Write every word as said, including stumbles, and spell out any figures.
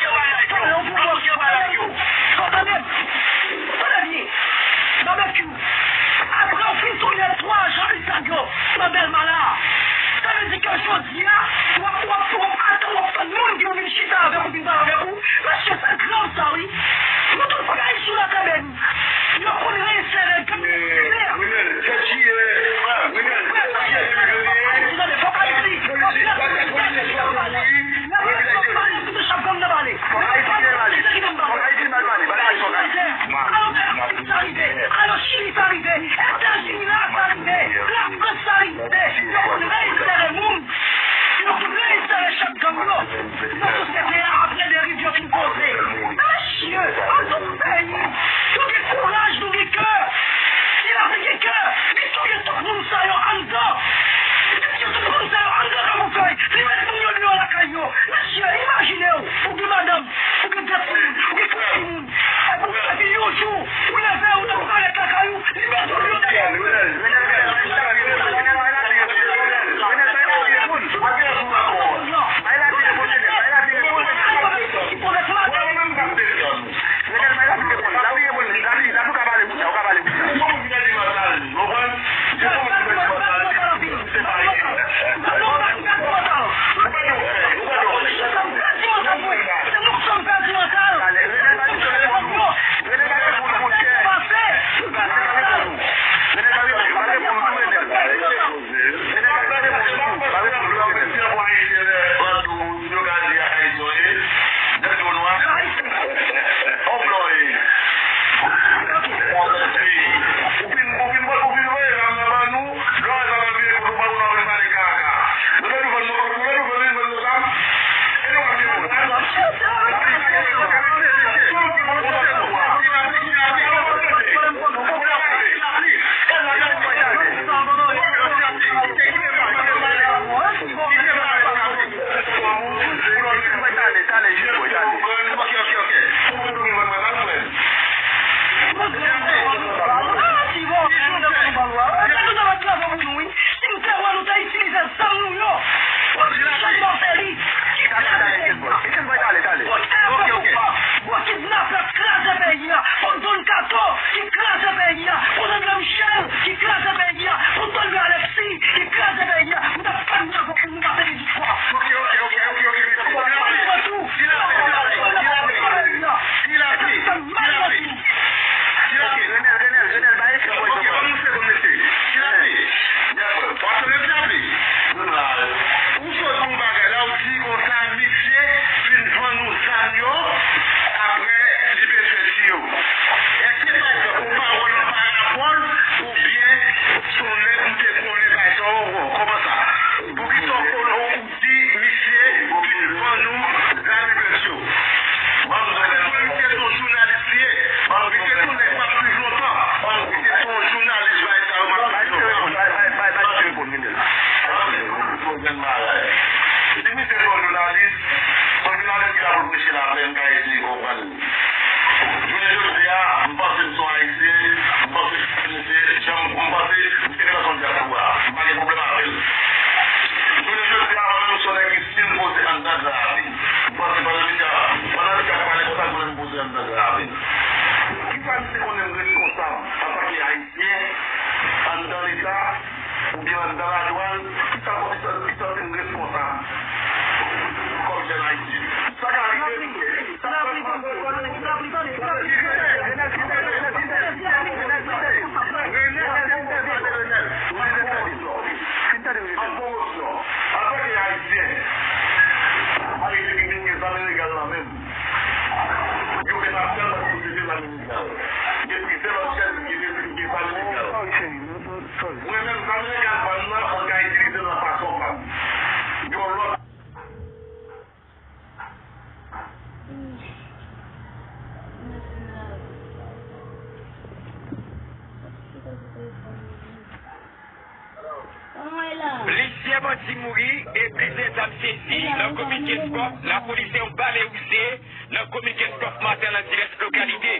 Tande, w ap fè yon bagay avèk yo. Tande, tande byen. Babekyou, apre w fin tounen twa jan Isaac yo nan Dèlma la, sa vle di ke jodi a, w ap, w ap, w ap atann, w ap tann moun ki vin chita avèk ou, vin pale avèk ou, paske sa Nèg dlo nwa. On bloy. Ou fin, ou fin, ou fin voye zam nan ban nou. Lè w wè zam nan vire kote ou pa ou nan vin pale kaka. Nou mèt ou vann nou, nou mèt ou vann nou, vann nou zam. E nou pa vin vann nou zam. Pou kidnapè kraze peyi a, pou Don Kato ki kraze peyi a, pou André Michel ki kraze peyi a, pou Tony Alexis ki kraze peyi a, nou t ap fè n nan pou nou pa pèdi viktwa. Ok, ok, ok, ok, ok. Pou André Michel, pou André Michel. Ti lapli, ti lapli, ti lapli. Renel, Renel, Renel, ba Echèl. Ok, ban m yon segonn, mesye. Ti lapli. W ap tande ti lapli. Ou sot pou yon bagay la, ou di konsa, misye fin vann nou zam yo, apre li bezwen tiye w. Èske, pa egzanp, yon pawòl an parabòl, oubyen se yon nèg ou te konnen, pa egzanp, kòman sa? Poukisa w konnen, ou di misye vin vann nou zam yo. Misye se yon jounalis li ye. Misye se yon nèg m ap swiv lontan. Misye se yon jounalis, bagay sa yo m ap swiv lontan. Si misye se yon jounalis, se yon jounalis ki la pou l preche lapè, m ka eseye konprann li. Jounen jodi a, m panse m se yon Ayisyen, m panse m se, jan m, m panse m se nan son dyaspora, m pa gen pwoblèm avè l. Jounen jodi a, mwen menm, m se yon nèg ki sipoze anndan Gran Ravin. M panse pandan misye, pandan misye ap pale konsa, m konnen m poze anndan Gran Ravin. Kisa misye konnen m responsab antanke Ayisyen anndan Leta? Oubyen anndan ladwann, ki sa, ki sa, ki sa w te responsab kòm jèn Ayisyen? Sa ka rive tou. Sa ka rive tou. Antanke Ayisyen, pa rete ki vin gen zam ilegal nan men m. Yo mete aksyon nan kote zam ilegal. Meprize lòt jèn ki vin gen zam ilegal. Mwen menm, zam legal pa m nan, mwen ka itilize l nan fason pa m. Yon lòt. Plizyè bandi mouri e plizyè zam sezi nan komin Kenskòf, lapolis fè yon bale wize nan komin Kenskòf maten nan divès lokalite.